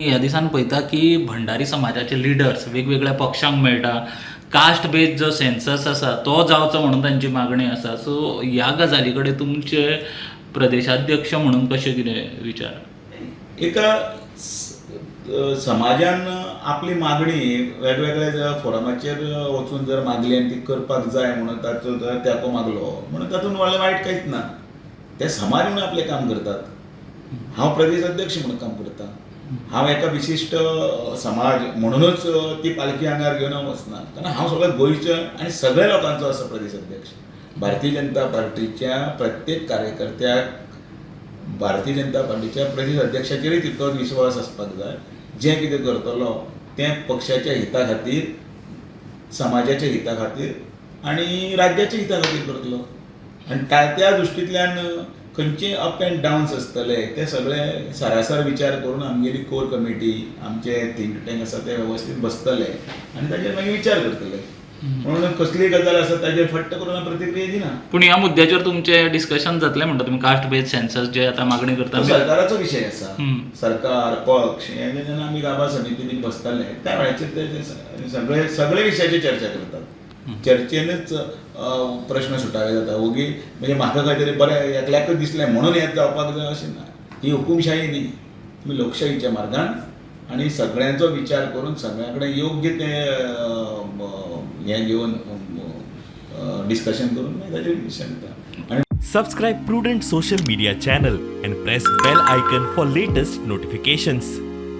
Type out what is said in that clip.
ह्या दिसान पळयता की भंडारी समाजाचे लिडर्स वेगवेगळ्या पक्षांक मेळटा. कास्ट बेज जो सेन्सस आसा तो जावचो म्हणून तांची मागणी आसा. सो ह्या गजाली कडेन तुमचे प्रदेशाध्यक्ष म्हणून कशें कितें विचार? एका समाजान आपली मागणी वेगवेगळ्या फोरमाचेर वचून जर मागली आनी ती करपाक जाय म्हणून ताचो जर तेंको मागलो म्हणून तातूंत व्हडलें वायट कांयच ना. ते समाज म्हणून आपलें काम करतात. हांव प्रदेश अध्यक्ष म्हणून काम करता. हांव एका विशिश्ट समाज म्हणूनच ती पालखी आंगार घेवन हांव वचना, कारण हांव सगळ्या गोंयच्या आनी सगळ्या लोकांचो आसा प्रदेश अध्यक्ष. भारतीय जनता पार्टीच्या प्रत्येक कार्यकर्त्याक भारतीय जनता पार्टीच्या प्रदेश अध्यक्षाचेरूय तितलोच विश्वास आसपाक जाय. जें कितें करतलो तें पक्षाच्या हिता खातीर, समाजाच्या हिता खातीर आनी राज्याच्या हिता खातीर करतलो. आनी त्या दृश्टींतल्यान खंयचे अप एंड डावन्स आसतले ते सगळे सारासार विचार करून आमगेली कोर कमिटी, आमचे थिंक टँक आसा ते वेवस्थीत बसतले आनी ताजेर मागीर विचार करतले. म्हणून कसलीय गजाल आसा ताजेर फट्ट करून प्रतिक्रिया दिना. पूण ह्या मुद्द्याचेर तुमचें डिस्कशन जातलें म्हणटा तुमी कास्ट बेज सेन्सस जे आतां मागणी करता. तो सरकाराचो विशय आसा. सरकार, पक्ष हे जेन्ना आमी गाभा समिती बीन बसताले त्या वेळाचेर ते सगळे सगळे विशयाचेर चर्चा करतात. चर्चेनच प्रश्न सुटावे जाता. ओगी म्हणजे म्हाका खंय तरी बरें एकल्याकच दिसलें म्हणून हें जावपाक जाय अशें ना. ही हुकुमशाही न्ही, तुमी लोकशाहीच्या मार्गान आनी सगळ्यांचो विचार करून सगळ्यां कडेन योग्य तें हें घेवन डिस्कशन करून मागीर ताजेर डिसिजन येता. आनी Subscribe Prudent Social Media channel and press bell icon for latest notifications.